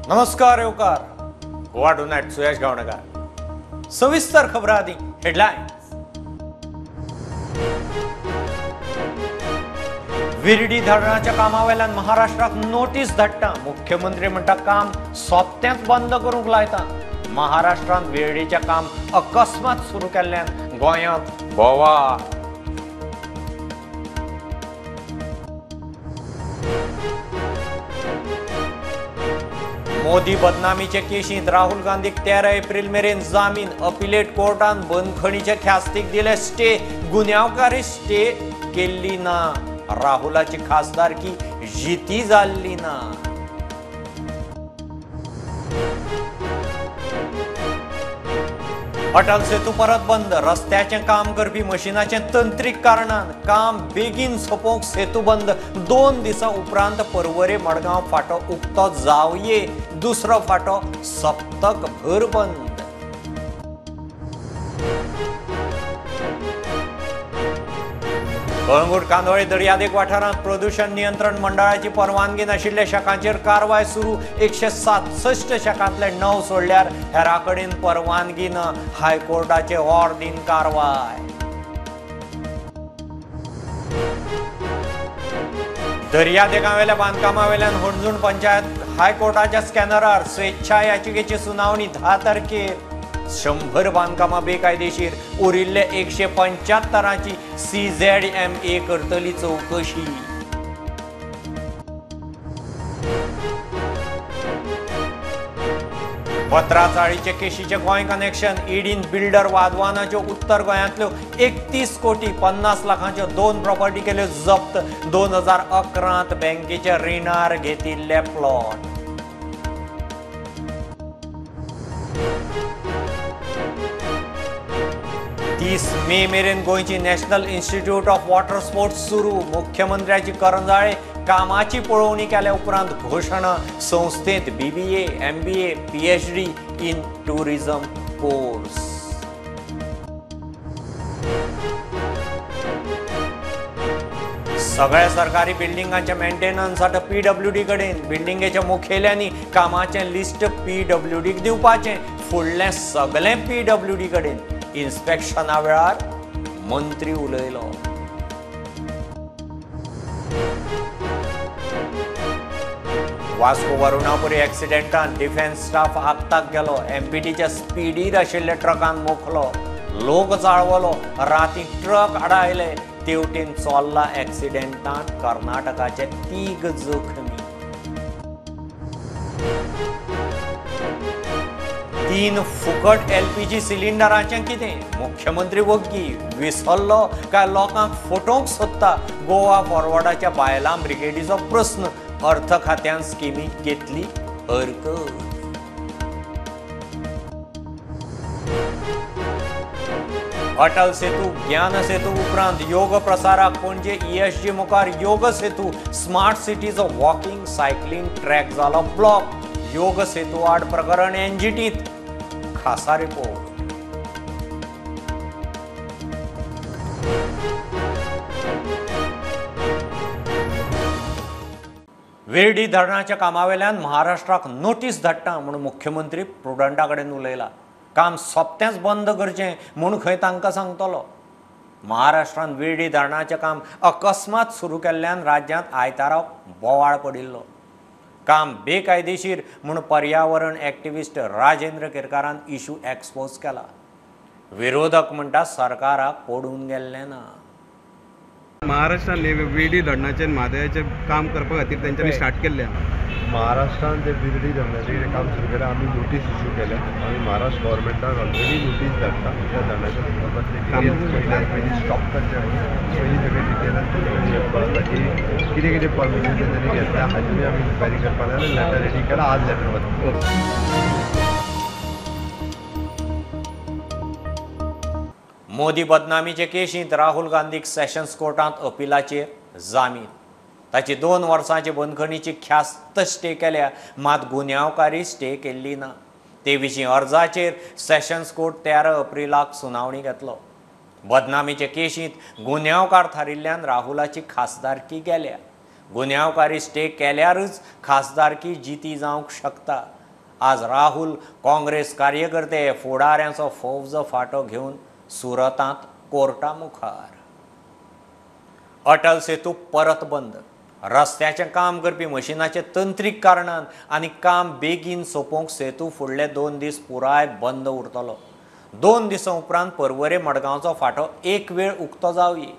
नमस्कार येवकार गोवा टुनायट सुयश गावणेकर। सविस्तर खबर आदी हेडलायन्स। विर्डी धरणाच्या कामावेल्यान महाराष्ट्राक नोटीस धाडटा। मुख्यमंत्री म्हणटा काम सोंपतेंच बंद करूंक लायता। महाराष्ट्रांत विर्डीचें काम अकस्मात सुरू केल्ल्यान गोंयांत बोवाळ। मोदी बदनामीचे केशींत राहुल गांधीक 13 एप्रिल मेरेन जामीन। अपिलेट कोर्टान बंदखणीचे ख्यास्तीक दिले स्टे। गुन्यांवकारी स्टे केल्ली ना। राहुलाची खासदारकी जिती जाल्ली ना। अटल सेतू परत बंद। रस्त्याचें काम करपी मशिनाचें तंत्रीक कारणान काम बेगीन सोंपोवंक सेतू बंद। 2 दिसां उपरांत पर्वरे मडगांव फाटो उक्तो जावये। दुसरो फाटो सप्तक भर बंद। कळंगूट कांदोळे दर्यादेग वाठारांत प्रदूषण नियंत्रण मंडळाची परवानगी नाशिल्ल्या शॅकांचेर कारवाय सुरू। 167 शॅकांतले 9 सोडल्यार हेरां कडेन परवानगी ना। हायकोर्टाचे ऑर्दीन कारवाय। दर्यादेगांवेल्या बांदकामावेल्यान हणजूण पंचायत हायकोर्टाच्या स्कॅनरार स्वेच्छा याचिकेची सुनावणी 10 तारखेर। 100 बांदकामां बेकायदेशीर, उरिल्ले 175ची CZMA करतली चौकशी। पत्राचाळीचे केशीचे गोंय कनेक्शन। ईडीन बिल्डर वादवानाच्यो उत्तर गोंयांतल्यो 31 कोटी 50 लाखांच्यो 2 प्रॉपर्टी केल्यो जप्त। 2011 बँकेच्या रिणार घेतिल्ले प्लॉट। 30 मे मेरेन गोंयची national institute of water sports सुरू। मुख्यमंत्र्याची करंजाळे कामाची पळोवणी केल्या उपरांत घोशणा। संस्थेत BBA, MBA, PhD in tourism course. सगळ्या सरकारी बिल्डिंगांचे मेंटेनन्स आतां PWD कडेन। बिल्डिंगेच्या मुखेल्यांनी कामाचें लिस्ट PWDक दिवपाचें। फुडलें सगळें PWD कडेन। इन्स्पेक्शना वेळार मंत्री उलयलो। वास्को वरुणापुरी एक्सिडेंटान डिफेन्स स्टाफ आक्ताक गेलो। MPTच्या स्पिडीर आशिल्ल्या ट्रकान मोखलो। लोक चाळवलो। राती ट्रक आडायले। तेवटेन चोल्ला एक्सिडेंटान कर्नाटकाचे 3 जखमी। 3 फुकट LPG सिलिंडराचें कितें? मुख्यमंत्री वग्गी विसरलो काय लोकांक फटोवंक सोदता? गोवा फॉरवर्डाच्या बायलां ब्रिगेडीचो प्रस्न। अर्थ खात्यान स्किमीक घेतली हरकत। अटल सेतू, ज्ञान सेतू उपरांत योग प्रसाराक पणजे ESG मुखार योग सेतू। स्मार्ट सिटीचो वॉकिंग सायकलिंग ट्रॅक जालो ब्लॉक। योग सेतू आड प्रकरण NGTत। खासा रिपोर्ट। विर्डी धरणाच्या कामावेल्यान महाराष्ट्राक नोटीस धाडटा म्हूण मुख्यमंत्री प्रुडंटा कडेन उलयला। काम सोंपतेंच बंद करचें म्हूण खंय तांकां सांगतलो। महाराष्ट्रान विर्डी धरणाचें काम अकस्मात सुरू केल्ल्यान राज्यांत आयतारा बोवाळ पडिल्लो। काम बेकायदेशीर म्हूण पर्यावरण एक्टिविस्ट राजेंद्र केरकारान इशू एक्सपोज केला। विरोधक म्हणटा सरकाराक पडून गेल्लें ना। महाराष्ट्रान विर्डी धरणाचें म्हादयाचें काम करपा खातीर तेंच्यांनी स्टार्ट केल्लें। महाराष्ट्रान जे विर्डी धरणाचें कितें काम सुरू केलें, आमी नोटीस इश्यू केल्या। आमी महाराष्ट्र गव्हर्मेंटाक ऑलरेडी नोटीस धाडटा त्या धरणाच्या संदर्भातले डिटेल्स पयलीं स्टॉप करचें म्हणून। पयलीं सगळें डिटेलान कळटा की कितें कितें परमिशन तेंच्यांनी घेतल्या हाजेरूय आमी इन्क्वायरी करपाक जाय। लेटर रेडी केला, आज लेटर वता। मोदी बदनामीचे केशींत राहुल गांधीक सेशन्स कोर्टांत अपिलाचेर जामीन। ताची 2 वर्सांची बंदखणीची ख्यास्त स्टे केल्या, मात गुन्यांवकारी स्टे केल्ली ना। ते विशीं अर्जाचेर सेशन्स कोर्ट 13 एप्रिलाक सुनावणी घेतलो। बदनामीचे केशींत गुन्यांवकार थारिल्ल्यान राहुलाची खासदारकी गेल्या। गुन्यांवकारी स्टे केल्यारच खासदारकी जिती जावंक शकता। आज राहुल काँग्रेस कार्यकर्ते फुडाऱ्यांचो फौज फाटो घेवन सुरतांत कोर्टा मुखार. अटल सेतू परत बंद. रस्त्याचें काम करपी मशिनाचे तंत्रीक कारणान आनी काम बेगीन सोंपोवंक सेतू फुडले 2 दीस पुराय बंद उरतलो. 2 दिसां उपरांत पर्वरे मडगांवचो फांटो एक वेळ उक्तो जावये,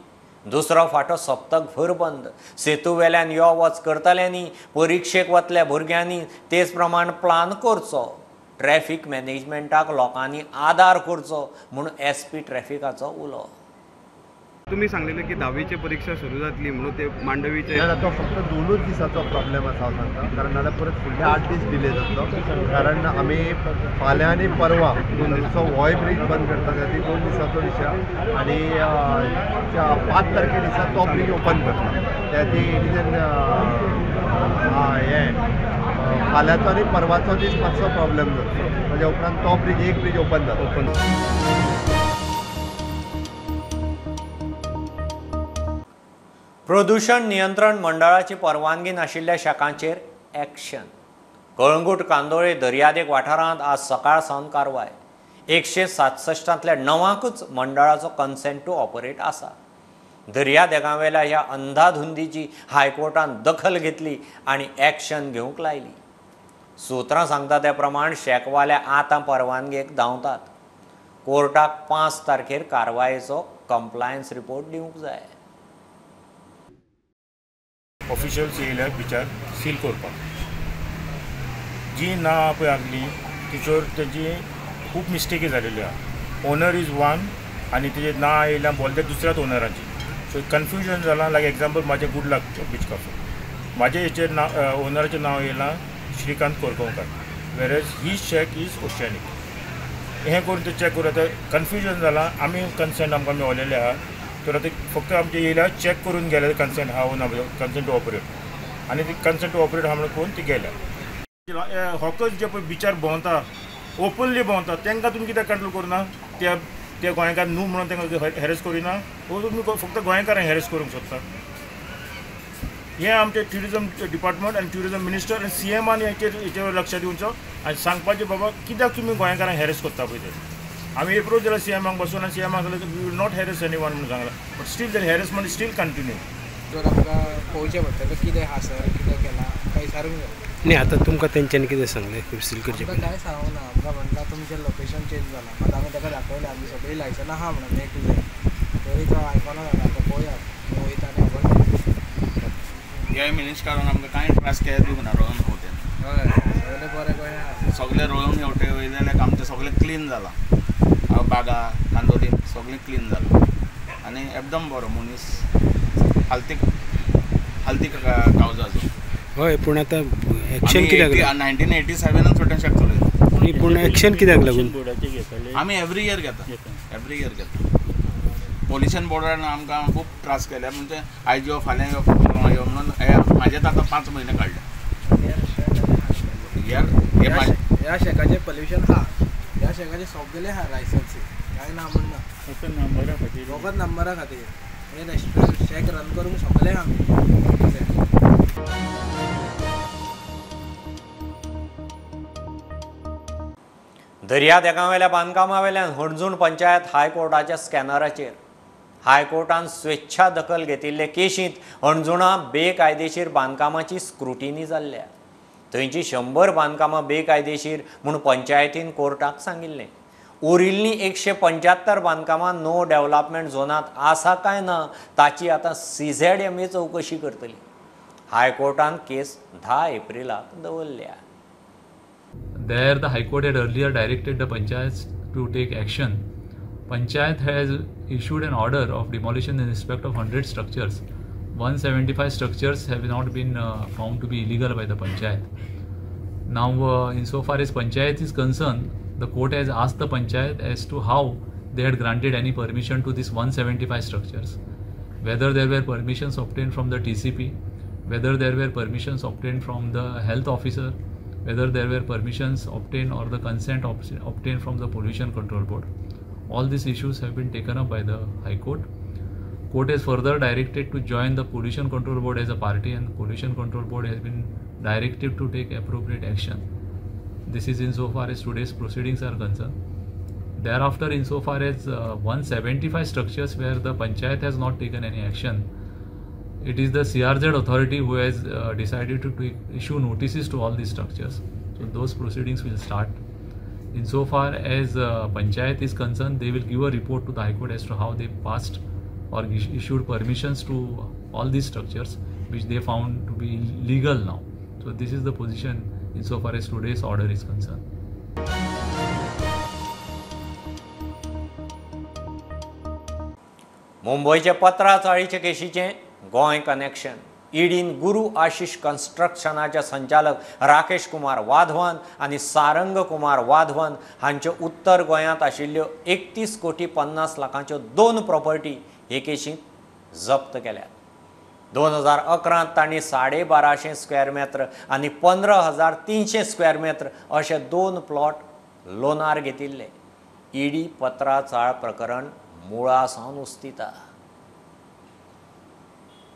दुसरो फांटो सप्तकभर बंद. सेतू वेल्यान यो वच करतल्यांनी, परिक्षेक वतल्या भुरग्यांनी तेच प्रमाण प्लान करचो. ट्रॅफिक मॅनेजमेंटाक लोकांनी आदार करचो म्हूण एसपी ट्रॅफिकाचो उलो. तुमी सांगलेले की 10वीची परीक्षा सुरू जातली म्हणून ते मांडवीचे ना, तो फक्त 2च दिसाचो प्रॉब्लेम आसा हांव सांगता, कारण नाल्यार परत फुडले 8 दीस डिले जातलो. कारण आमी फाल्यां आनी परवा 2 दिसाचो होय ब्रीज बंद करता, त्या 2 दिसाचो विशय, आनी 5 तारखे दिसा तो ब्रीज ओपन करता. त्या ती it is an हें फाल्यांचो आनी परवाचो दीस मातसो प्रॉब्लेम जातलो. ताज्या उपरांत तो ब्रीज एक ब्रीज ओपन जाता. प्रदूषण नियंत्रण मंडळाची परवानगी नाशिल्ल्या शाखांचेर एक्शन. कळंगूट कांदोळे दर्यादेग वाठारांत आज सकाळ सावन कारवाय. 167 9कूच मंडळाचो कन्सेंट टू ऑपरेट आसा. दर्यादेगांवेल्या ह्या अंधाधुंदीची हायकोर्टान दखल घेतली आनी एक्शन घेवंक लायली. सूत्रां सांगता त्या प्रमाण शेकवाले आतां परवानगेक धांवतात. कोर्टाक 5 तारखेर कारवायेचो कंप्लायन्स रिपोर्ट दिवंक जाय. ऑफिशियल्स येयल्या बिचार सील करपाक जी नांवां पळय आसली तिचेर तेजी खूब मिस्टेकी जालेली आहा. ओनर is one आनी तेजें नांव येयल्या बोलते दुसऱ्याच ओनराची, सो कन्फ्युजन जालां. लायक एग्जाम्पल म्हाजें गुड लक बीच कॅफे, म्हाजें हेचेर नांव ओनराचें नांव येयलां Shrikant Korgaonkar, whereas he shack is Oceanic. हें करून ते चॅक करून आतां कन्फ्युजन जालां. आमी कन्सेंट आमकां मेवलेलें आहा, तर आतां फक्त आमचे येयल्या चॅक करून गेले कन्सेंट आहा ना, कन्सेंट टू ऑपरेट, आनी ती कन्सेंट टू ऑपरेट आहा म्हणून पळोवन ती गेल्या. हॉकर्स जे पळय बिचार भोंवता, ओपनली भोंवता, तांकां तुमी कित्याक कंट्रोल करुना? ते गोंयकार न्हू म्हणून तांकां हॅरेस करिना, वो तुमी फक्त गोंयकारांक हॅरेस करूंक सोदता? हें आमचें ट्युरिजम डिपार्टमेंट आनी ट्युरिजम मिनिस्टर आनी सीएमान हेचेर लक्ष दिवचो आनी सांगपाचें बाबा कित्याक तुमी गोंयकारांक हॅरेस करता पळय ते. आमी एप्रोच जाल्यार सीएमाक बसून आनी सीएमाक सांगलें we will not harass any one म्हणून सांगलां, but still the harassment still continue. जर आमकां पळोवचें पडटलें कितें आहा सर, कितें केलां काय विचारूंक जाय. न्ही आतां तुमकां तेंच्यांनी कितें सांगलें सील करचें? आमकां कांय सांगूंक ना. आमकां म्हणटा तुमचें लोकेशन चेंज जालां, मात आमी ताका दाखयलें आमी सगळीं लायसनां आहा म्हणून ए टू झेड, तरी तो आयकना जाला. आतां पळोवया वयता आनी खबर. ह्या मिनिस्टरान आमकां कांय त्रास केले दिवंक ना. रोवन हेवटेन हय सगळें बरें गोंय आहा, सगळें रोवन हेवटे वयले जाल्यार आमचें सगळें क्लीन जालां. बागा कांदोली सगळें क्लीन जालां आनी एकदम बरो मनीस, हालती हालती कावजाचो. हय, पूण आतां एक्शन कित्याक? 1987 छोटें शेक चलयता. न्ही, पूण एक्शन कित्याक लागून? आमी एवरी इयर घेता, एवरी इयर घेता. पोल्युशन बोर्डान आमकां खूब त्रास केले, म्हणजे आयज यो फाल्यां यो यो म्हणून म्हाजें आतां 5 म्हयने काडले. ह्या शेकाचें पोल्युशन आहा, ह्या शेकाचें सगळें आहा लायसन्सी, कांय ना म्हण ना, फकत नंबरा खातीर हे रेस्टॉरंट शेक रन करूंक सगळें आहा आमी. दर्यादेगांवेल्या बांदकामावेल्यान हणजूण पंचायत हायकोर्टाच्या स्कॅनराचेर. हायकोर्टान स्वेच्छा दखल घेतिल्ले केशींत हणजुणा बेकायदेशीर बांदकामाची स्क्रुटिनी जाल्ल्या. थंयची 100 बांदकामां बेकायदेशीर म्हूण पंचायतीन कोर्टाक सांगिल्लें. उरिल्लीं 175 बांदकामां नो डेव्हलपमेंट झोनांत आसा काय ना ताची आतां CZMA चवकशी करतली. हायकोर्टान केस 10 एप्रिलाक दवरल्या. There the High Court had earlier directed the panchayats to take action. Panchayat has issued an order of demolition in respect of 100 structures. 175 structures have not been found to be illegal by the panchayat. Now, insofar as panchayat is concerned, the court has asked the panchayat as to how they had granted any permission to these 175 structures, whether there were permissions obtained from the TCP, whether there were permissions obtained from the health officer, whether there were permissions obtained or the consent obtained from the Pollution Control Board. All these issues have been taken up by the High Court. Court has further directed to join the Pollution Control Board as a party, and the Pollution Control Board has been directed to take appropriate action. This is in so far as today's proceedings are concerned. Thereafter, in so far as 175 structures where the panchayat has not taken any action, it is the CRZ authority who has decided to issue notices to all these structures. So those proceedings will start. In so far as panchayat is concerned, they will give a report to the High Court as to how they passed or issued permissions to all these structures which they found to be legal now. So this is the position insofar as today's order is concerned. मुंबयचे पत्रा चाळीचे केशीचे Goa connection. ईडीन गुरू आशिष कन्स्ट्रक्शनाचे संचालक राकेश कुमार वाधवन आनी सारंग कुमार वाधवन हांच्यो उत्तर गोंयांत आशिल्ल्यो 31 कोटी 50 लाखांच्यो 2 property हे केशींत जप्त केल्यात. 2011 तांणी 1250 स्क्वेअर मेत्र आनी 15,300 स्क्वेअर मेत्र अशे 2 प्लॉट लोनार घेतिल्ले. ईडी पत्रा चाळ प्रकरण मुळा सावन उस्तिता.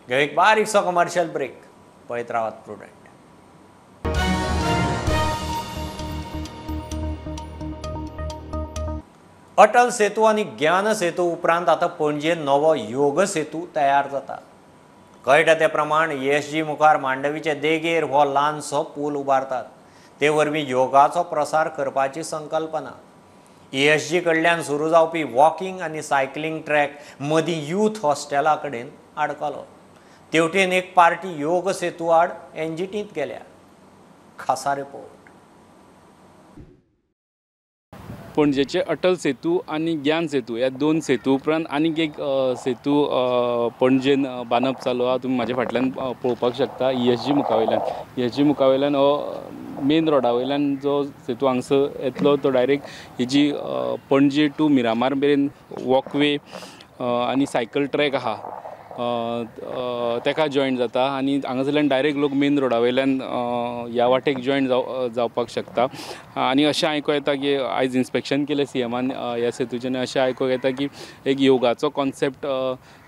एक बारीकसो कमर्शियल ब्रेक. पळयत रावात प्रुडंट. अटल सेतू आनी ज्ञान सेतू उपरांत आतां पणजे नवो योग सेतू तयार जाता. कळटा ते प्रमाण ESG मुखार मांडवीचे देगेर हो ल्हानसो पूल उबारतात. ते वरवीं योगाचो प्रसार करपाची संकल्पना. ESG कडल्यान सुरू जावपी वॉकिंग आनी सायकलिंग ट्रॅक मदीं यूथ हॉस्टेला कडेन आडकलो. तेवटेन एक पार्टी योग सेतू आड NGTंत गेल्या. खासा रिपोर्ट. पणजेचे अटल सेतू आनी ज्ञान सेतू ह्या 2 सेतू उपरांत आनीक एक सेतू पणजेन बांदप चालू आहा. तुमी म्हाज्या फाटल्यान पळोवपाक शकता ESG मुखावयल्यान. ESG मुखावयल्यान हो मेन रोडा वयल्यान जो सेतू हांगसर येतलो तो डायरेक्ट ही जी पणजे टू मिरामार मेरेन वॉकवे आनी सायकल ट्रॅक आहा तेका जॉयन जाता आनी हांगासरल्यान डायरेक्ट लोक मेन रोडा वयल्यान ह्या वाटेक जॉयन जावपाक शकता. आनी अशें आयकूंक येता की आयज इन्स्पेक्शन केलें CMान ह्या सेतूचें आनी अशें आयकूंक येता की एक योगाचो कॉन्सेप्ट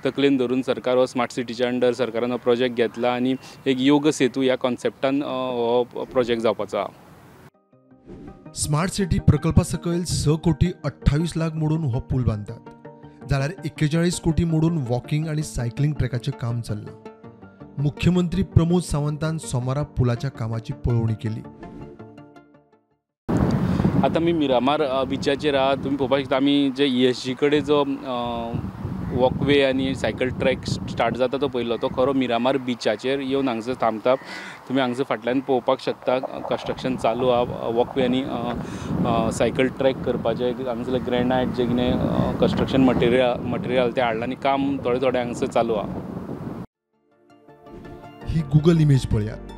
तकलेन धरून सरकार हो स्मार्ट सिटीच्या अंडर सरकारान हो प्रोजेक्ट घेतला आनी एक योग सेतू ह्या कॉन्सेप्टान हो प्रोजेक्ट जावपाचो आहा. स्मार्ट सिटी प्रकल्पा सकयल 6 कोटी 28 लाख मोडून हो पूल बांदतात, जाल्यार 41 कोटी मोडून वॉकिंग आनी सायकलिंग ट्रॅकाचें काम चल्लां. मुख्यमंत्री प्रमोद सावंतान सोमारा पुलाच्या कामाची पळोवणी केली. आतां आमी मिरामार बिचाचेर आहा. तुमी पळोवपाक शकता आमी जे ESG कडेन जो वॉकवे आनी सायकल ट्रॅक स्टार्ट जाता तो पयलो तो खरो मिरामार बिचाचेर येवन हांगसर थांबता. तुमी हांगसर फाटल्यान पळोवपाक शकता कन्स्ट्रक्शन चालू आहा. वॉकवे आनी सायकल ट्रॅक करपाचें हांगसर ग्रेनायट जें कितें कन्स्ट्रक्शन मटेरियल तें हाडलां आनी काम थोडें थोडें हांगसर चालू आहा. ही गुगल इमेज पळयात.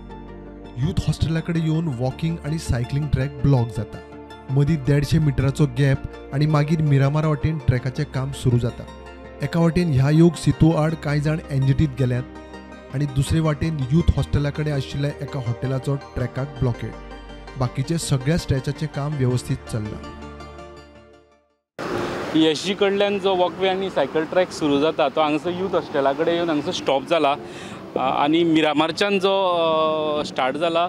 यूथ हॉस्टेला कडेन येवन वॉकिंग आनी सायकलिंग ट्रॅक ब्लॉक जाता. मदीं 150 मिटराचो गॅप आनी मागीर मिरामार वाटेन ट्रॅकाचें काम सुरू जाता. एका वाटेन ह्या योग सेतू आड कांय जाण NGTंत गेल्यात आनी दुसरे वाटेन यूथ हॉस्टेला कडेन आशिल्ल्या एका हॉटेलाचो ट्रॅकाक ब्लॉकेड. बाकीचे सगळ्या स्ट्रेचाचें काम व्यवस्थीत चल्लां. ESG कडल्यान जो वॉकवे आनी सायकल ट्रॅक सुरू जाता तो हांगसर यूथ हॉस्टेला कडेन येवन हांगसर स्टॉप जाला आनी मिरामारच्यान जो स्टार्ट जाला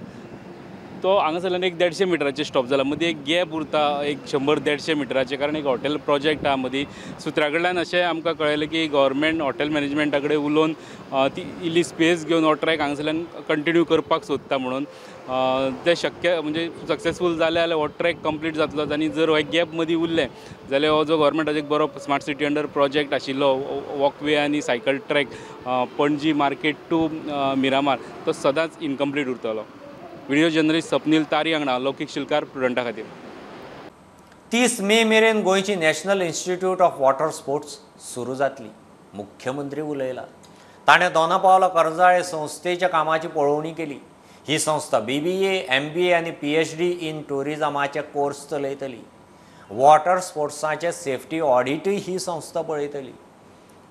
तो हांगासरल्यान एक 150 मिटराचेर स्टॉप जाला. मदीं एक गॅप उरता एक 100-150 मिटराचेर, कारण एक हॉटेल प्रोजेक्ट आहा मदीं. सुत्रा कडल्यान अशें आमकां कळ्ळें की गव्हर्मेंट हॉटेल मॅनेजमेंटा कडेन उलोवन ती इल्ली स्पेस घेवन हो ट्रॅक हांगासरल्यान कंटिन्यू करपाक सोदता म्हणून तें शक्य म्हणजे सक्सेसफूल जालें जाल्यार हो ट्रॅक कंप्लीट जातलो आनी जर हो गॅप मदीं उरलें जाल्यार हो जो गव्हर्मेंटाचो एक बरो स्मार्ट सिटी अंडर प्रोजेक्ट आशिल्लो वॉकवे आनी cycle track Panaji market to Miramar तो सदांच इनकम्प्लीट उरतलो. व्हिडिओ जर्नलिस्ट स्वप्नील तारी हांगणा, लौकीक शिलकार, प्रुडंटा खातीर. 30 मे मेरेन गोंयची national institute of water sports सुरू जातली. मुख्यमंत्री उलयला. ताणें दोना पावला करंजाळे संस्थेच्या कामाची पळोवणी केली. ही संस्था BBA, MBA आनी PhD इन टुरिजमाचे कोर्स चलयतली. वॉटर स्पोर्ट्साचे सेफ्टी ऑडिटूय ही संस्था पळयतली.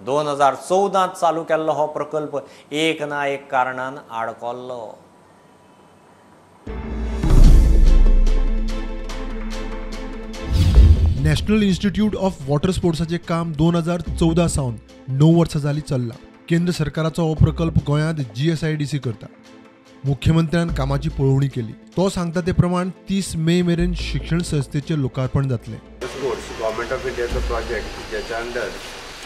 2014 चालू केल्लो हो प्रकल्प एक ना एक कारणान आडकल्लो. नॅशनल इन्स्टिट्यूट ऑफ वॉटर स्पोर्ट्साचें काम 2014 सावन 9 वर्सां जालीं चल्लां. केंद्र सरकाराचो हो प्रकल्प गोंयांत GSIDC करता. मुख्यमंत्र्यान कामाची पळोवणी केली. तो सांगता ते प्रमाण 30 मे मेरेन शिक्षण संस्थेचे लोकार्पण जातलें. स्पोर्ट्स गव्हर्मेंट ऑफ इंडियाचो प्रोजेक्ट ज्याच्या अंडर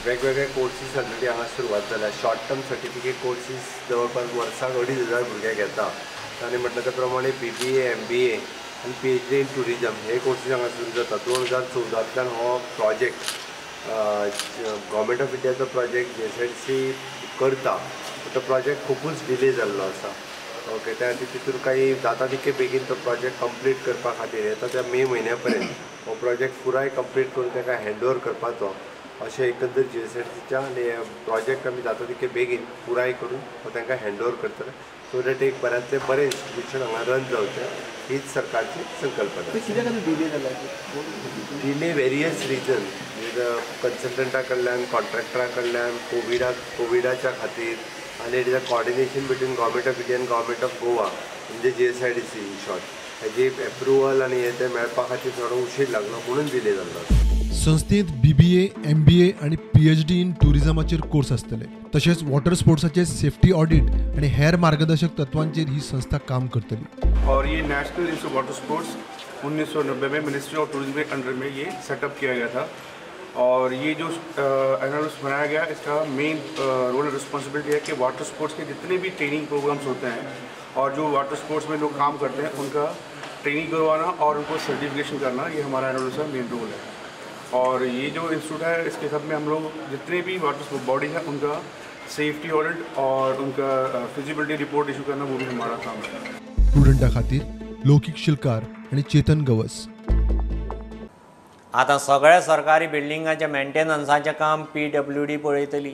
वेगवेगळे कोर्सीस ऑलरेडी हांगा सुरवात जाल्या. शॉर्ट टर्म सर्टिफिकेट कोर्सीस जवळपास वर्साक 2500 भुरगे घेता आनी म्हटलें त्या प्रमाणे BBA, MBA आनी PhD in tourism हे कोर्सीस हांगा सुरू जाता. 2014तल्यान हो प्रोजेक्ट गव्हर्मेंट ऑफ इंडियाचो प्रोजेक्ट GSIDC करता. तो प्रोजेक्ट खुबूच डिले जाल्लो आसा. ओके, त्या खातीर तितून काही जाता तितके बेगीन तो प्रोजेक्ट कंप्लीट करपा खातीर येता त्या मे म्हयन्या पर्यंत हो प्रोजेक्ट पुराय कंप्लीट करून ताका हँड ओवर करपाचो अशें एकंदर GSIDCच्या आनी प्रोजेक्ट आमी जाता तितके बेगीन पुराय करून हो तांकां हँड ओवर करतले सो that एक बऱ्यांतलें बरें इन्स्टिट्यूशन हांगा रन जावचें हीच सरकारची संकल्पना. कित्या खातीर डिले जाला? डिले वेरियस रिजन, कन्सल्टंटा कडल्यान, कॉन्ट्रॅक्टरा कडल्यान, कोविडाच्या खातीर आनी it is a coordination between government of India आनी गव्हर्मेंट ऑफ गोवा म्हणजे GSIDC in short हेजी एप्रुवल आनी हे तें मेळपा खातीर थोडो उशीर लागलो म्हणून डिले जाल्लो. संस्थेंत BBA, MBA आनी PhD in टुरिझमाचेर कोर्स आसतले. तशेंच वॉटर स्पोर्ट्साचे सेफ्टी ऑडिट आनी हेर मार्गदर्शक तत्वांचेर ही संस्था काम करतली. और ये नेशनल इंस्टीट्यूट वॉटर स्पोर्ट्स 1990 में ministry of tourism K under में ये सेटअप किया गया था और ये जो एनालिस्ट बनाया गया इसका मेन रोल रिस्पॉन्सिबिलिटी है कि वाटर स्पोर्ट्स के जितने भी ट्रेनिंग प्रोग्राम्स होते हैं और जो वाटर स्पोर्ट्स में लोग काम करते हैं उनका ट्रेनिंग करवाना और उनको सर्टिफिकेशन करना, ये हमारा एनालिस्ट का मेन रोल है। और ये जो इंस्टीट्यूट है इसके सब में हम लोग जितने भी वाटर स्पोर्ट बॉडी है उनका सेफ्टी ऑडिट और उनका फिजिबिलिटी रिपोर्ट इशू करना वो भी हमारा काम है। प्रुडंटा खातीर लौकिक शिलकार आणि चेतन गवस. आतां सगळ्या सरकारी बिल्डिंगांच्या मेंटेनन्साचें काम PWD पळयतली.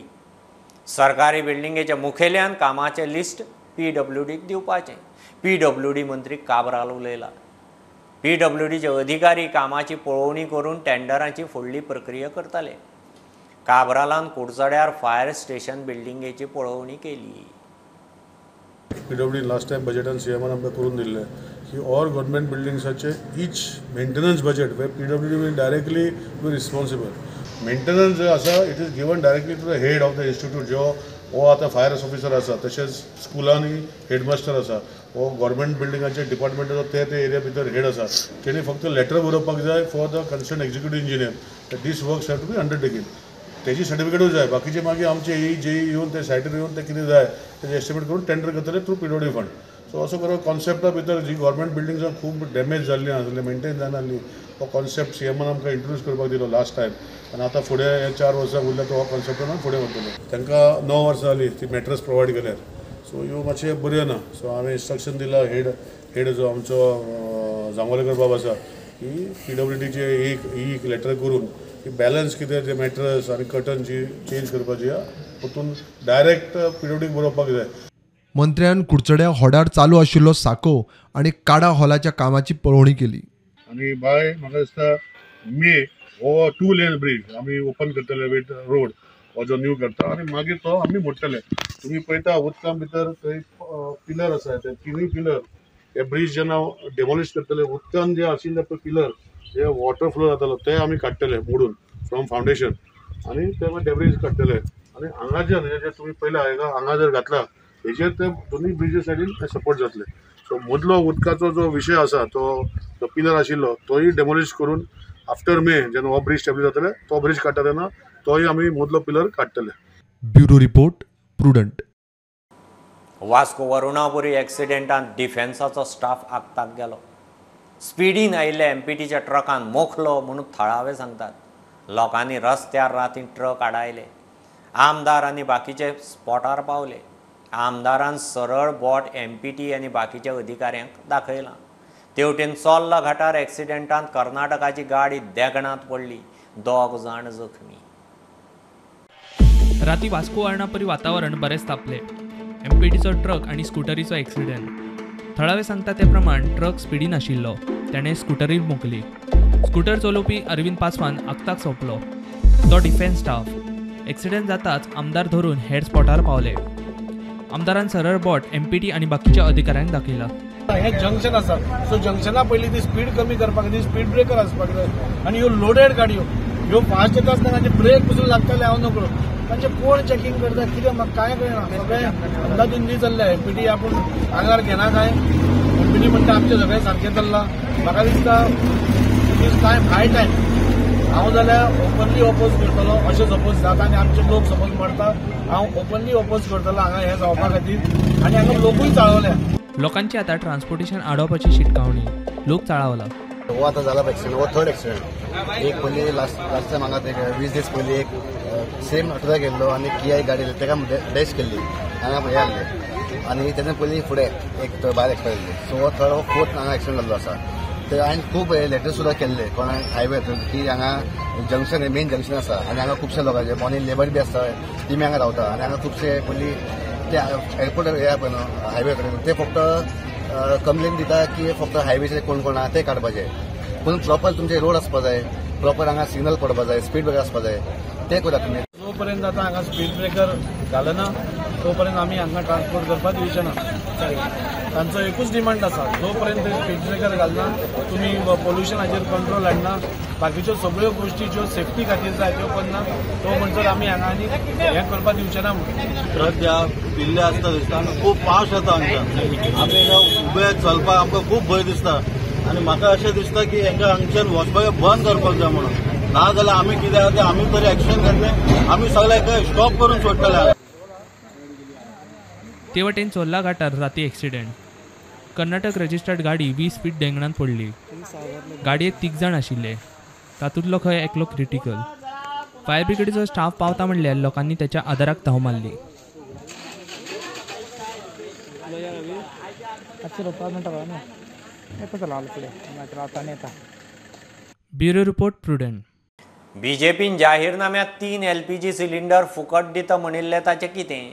सरकारी बिल्डिंगेच्या मुखेल्यान कामाचें लिस्ट PWDक दिवपाचें. PWD मंत्री काब्राल उलयला. PWDचे अधिकारी कामाची पळोवणी करून टेंडराची फुडली प्रक्रिया करताले. काब्रालान कुडचड्यार फायर स्टेशन बिल्डिंगेची पळोवणी केली. PWD last time बजेटान CMR आमकां करून दिल्लें की ऑल गव्हर्मेंट बिल्डिंग्साचे each maintenance budget where PWD will directly be responsible. Maintenance जे आसा it is given directly to the head of the institute जो हो आतां फायर ऑफिसर आसा, तशेंच स्कुलांनी हेडमास्टर आसा, हो गव्हर्मेंट बिल्डिंगाचे डिपार्टमेंटाचो ते ते एरिया भितर हेड आसा. तेणी फक्त लेटर बरोवपाक जाय for the concern executive engineer these works have to be undertaken. तेजी सर्टिफिकेटूय जाय. बाकीचे मागीर आमचे ई जेई येवन ते सायटीर येवन ते कितें जाय तेजें एस्टिमेट करून टेंडर करतले थ्रू PWD fund. सो असो करून कॉन्सेप्टा भितर जी गव्हर्मेंट बिल्डिंग्सां खूब डॅमेज जाल्लीं आसली, मेनटेन जायनासली, हो कॉन्सेप्ट CMR आमकां इंट्रोड्यूस करपाक दिलो लास्ट टायम आनी आतां फुडें हे 4 वर्सां उरल्या तो हो कॉन्सेप्ट आमी फुडें व्हरतले. तांकां 9 वर्सां जालीं ती मॅट्रस प्रोवायड केल्यार, सो ह्यो मातशें बऱ्यो ना. सो हांवें इन्स्ट्रक्शन दिलां हेड जो आमचो जांगोलेकर बाब आसा की PWDचे एक लेटर करून की बॅलन्स कितें ते मॅट्रस आनी कर्टन जी चेंज करपाची आहा परतून डायरेक्ट PWDक बरोवपाक जाय. मंत्र्यान कुडचड्या होडार चालू आशिल्लो साको आनी काडा हॉलाच्या कामाची पळोवणी केली. आनी बाय म्हाका दिसता मे हो 2 लेन ब्रिज आमी ओपन करतले विथ रोड हो जो न्यू करता आनी मागीर तो आमी मोडटले. तुमी पळयता उदका भितर थंय पिलर आसा, ते तिनूय पिलर हे ब्रिज जेन्ना डेमोलिश करतले उदकान जे आशिल्ले पळय पिलर जे वॉटर फ्लो जातालो ते आमी काडटले मोडून फ्रॉम फावंडेशन आनी ते मागीर डेब्रीज काडटले. आनी हांगाच्यान जे तुमी पळयला हांगा जर घातला हेजेर ते दोनूय ब्रिजे सायडीन ते सपोर्ट जातले. सो मदलो उदकाचो जो विशय आसा तो जो पिलर आशिल्लो तोय डेमोलिश करून आफ्टर मे जेन्ना हो ब्रिज स्टेबल जातले तो ब्रिज काडटा तेन्ना तोय आमी मदलो पिलर काडटले. Bureau report, Prudent. Vasco Varunapuri एक्सिडेंटान डिफेन्साचो स्टाफ आगताक गेलो. स्पिडीन आयिल्ल्या MPTच्या ट्रकान मोखलो म्हणून थळावे सांगतात. लोकांनी रस्त्यार रातीन ट्रक आडायले. आमदार आनी बाकीचे स्पॉटार पावले. आमदारान सरळ बोट MPT आनी बाकीच्या अधिकाऱ्यांक दाखयलां. तेवटेन चोल्ला घाटार एक्सिडेंटान कर्नाटकाची गाडी देगणांत पडली. 2 जाण जखमी. राती वास्को वारणापरी वातावरण बरेंच तापलें. MPTचो ट्रक आनी स्कुटरीचो एक्सिडेंट. थळावे सांगता ते प्रमाण ट्रक स्पिडीन आशिल्लो, ताणें स्कुटरीर मोखली. स्कुटर चलोवपी अरविंद पासवान आगताक सोंपलो. तो डिफेन्स स्टाफ. एक्सिडेंट जाताच आमदार धरून हेर स्पॉटार पावले. आमदारान सरळ बोट MPT आनी बाकीच्या अधिकाऱ्यांक दाखयला. हे जंक्शन आसा, सो जंक्शना पयलीं ती स्पीड कमी करपाक खातीर स्पीड ब्रेकर आसपाक जाय आनी ह्यो लोडेड गाडयो ह्यो फास्ट येता आसतना तांचे ब्रेक पसून लागताले हांव नकळो. तांचे कोण चॅकिंग करता कितें म्हाका कांय कळना. सगळें अंदाधुंदी चल्ल्या. एमपीटी आपूण आंगार घेना काय, एमपीटी म्हणटा आमचें सगळें सारकें चल्लां. म्हाका दिसता it is time, high time. हांव जाल्यार ओपनली ओपोज करतलो. अशें सपोज जाता आनी आमचे लोक सपोज मरता, हांव ओपनली ओपोज करतलो हांगा हें जावपा खातीर. आनी हांगा लोकूय चाळवल्या. लोकांची आतां ट्रान्सपोर्टेशन आडोवपाची शिटकावणी, लोक चाळवला. हो आतां जाला एक्सिडंट, हो थर्ड एक्सिडंट. एक पयलीं लास्ट टायम हांगा 20 दीस पयलीं एक सेम ट्रक येयल्लो आनी किया गाडी येयल्ली, ताका डॅश केल्ली हांगा हें आहले आनी तेन्ना पयलीं फुडें एक भायर एक्सपायर जाल्ली. सो हो थर्ड हो फोर्थ हांगा एक्सिडंट जाल्लो आसा. ते हांवें खूब लेटर्स सुद्दां केल्ले कोणाक हायवे की हांगा जंक्शन मेन जंक्शन आसा आनी हांगा खुबशे लोकांचे मॉर्निंग लेबर बी आसता, ती बी हांगा रावता आनी हांगा खुबशे पयलीं ते एअरपोर्ट हे पळय न्हू हायवे कडेन ते फक्त कंप्लेन दिता की फक्त हायवेचेर कोण कोण आहा ते काडपाचे, पूण प्रॉपर तुमचे रोड आसपा जाय, प्रॉपर हांगा सिग्नल पडपा जाय, स्पीड ब्रेकर आसपा जाय, ते करात तुमी. जो पर्यंत आतां हांगा स्पीड ब्रेकर घालना तो पर्यंत आमी हांगा ट्रान्सपोर्ट करपाक दिवचे ना. तांचो एकूच डिमांड आसा, जो पर्यंत स्पीड ब्रेकर घालना तुमी पोल्युशनाचेर कंट्रोल हाडना, बाकीच्यो सगळ्यो गोश्टी ज्यो सेफ्टी खातीर जाय त्यो करना, तो म्हणसर आमी हांगा आनी हें करपाक दिवचे ना. म्हणून ट्रक ज्या पिल्ले आसता दिसता आनी खूब पावस येता हांगा, आमी उबे चलपाक आमकां खूब भंय दिसता आनी म्हाका अशें दिसता की हांकां हांगच्यान वचपाक बंद करपाक जाय म्हणून. ना जाल्यार आमी कितें आसा तें आमी तरी एक्शन घेतले, आमी सगळे स्टॉप करून सोडटले. ते वटेन चोर्ला घाटार राती एक्सिडेंट. कर्नाटक रजिस्टर्ड गाडी 20 फीट देंगणांत पडली. गाडयेत 3 जाण आशिल्ले, तातूंतलो खंय एकलो क्रिटिकल. फायर ब्रिगेडीचो स्टाफ पावता म्हणल्यार लोकांनी त्याच्या आदाराक धांव मारली. Bureau report, Prudent. बीजेपीन जाहीरनाम्यात 3 LPG cylinder फुकट दिता म्हणिल्लें ताचें कितें?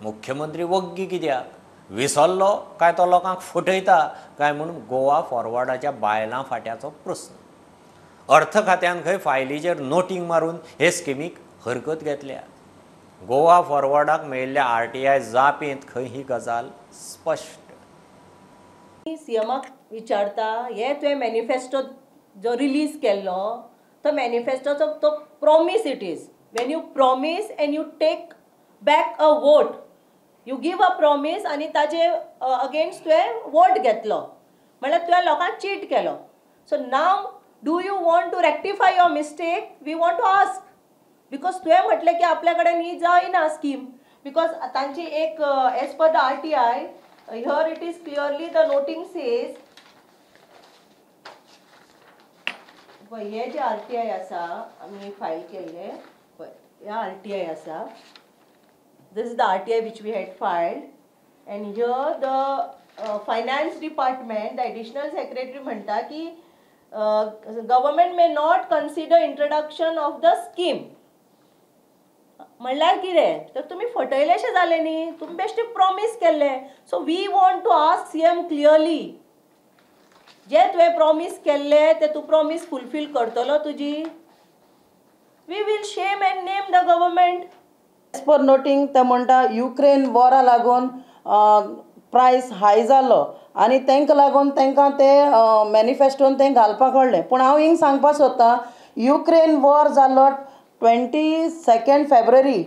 मुख्यमंत्री वग्गी कित्याक विसरलो काय तो लोकांक फटयता काय म्हूण गोवा फॉरवर्डाच्या बायलां फाट्याचो प्रस्न. अर्थ खात्यान खंय फायलीचेर नोटींग मारून हे स्किमीक हरकत घेतल्या. गोवा फॉरवर्डाक मेळिल्ल्या RTI जापेंत खंय ही गजाल स्पश्ट. सीएमाक विचारता, हे तुवें मॅनिफेस्टो जो रिलीज केल्लो तो मॅनिफेस्टोचो तो promise, it is when you promise and you take back a vote, you give a promise आनी ताजे अगेन्स्ट तुवें वोट घेतलो म्हणल्यार तुवें लोकांक चीट केलो. So now do you want to rectify your mistake? We want to ask, because तुवें म्हटलें की आपल्या कडेन ही जायना स्कीम, because तांची एक as per the RTI here it is clearly the noting says, पळय हे जे RTI आसा आमी फायल केल्ले, पळय हे RTI आसा. This is the RTI which we had filed, and here the finance department, the additional secretary म्हणटा की government may not consider introduction of the scheme. म्हणल्यार कितें तर तुमी फटयलेशें जालें न्ही, तुमी बेश्टे प्रॉमीस केल्लें. So we want to ask CM clearly, जे तुवें प्रॉमीस केल्लें तें तूं प्रॉमीस फुलफील करतलो तुजी? We will shame and name the government. As per noting ते म्हणटा युक्रेन वॉरा लागून प्रायस हाय जालो आनी तांकां लागून तांकां ते मॅनिफेस्टोन तें घालपाक कळ्ळें. पूण हांव हिंग सांगपाक सोदतां, युक्रेन वॉर जालो 22 फेब्रुवारी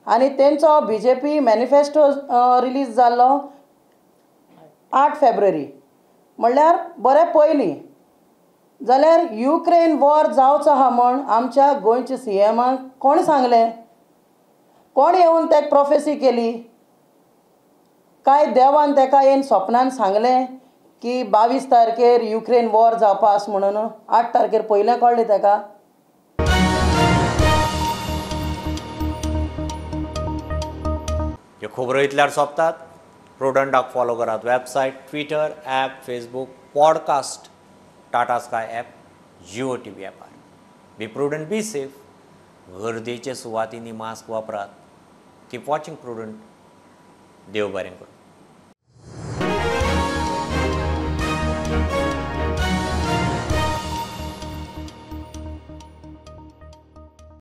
आनी तेंचो BJP manifesto release जालो 8 फेब्रुवारी, म्हणल्यार बरें पयलीं. जाल्यार युक्रेन वॉर जावचो आहा म्हण आमच्या गोंयच्या सीएमाक कोण सांगलें? कोण येवन तेका प्रोफेसी केली? काय देवान तेका येवन सपनान सांगलें की 22 तारखेर युक्रेन वॉर जावपा आसा म्हणून? 8 तारखेर पयलें कळ्ळें तेका. ह्यो खबरो इतल्यार सोंपतात. प्रुडंटाक फॉलो करात website, Twitter, app, Facebook, podcast, Tata Sky app, Jio TV ॲपार. Be prudent, be safe. गर्देचे सुवातींनी मास्क वापरात. Keep watching Prudent. देव बरें करूं.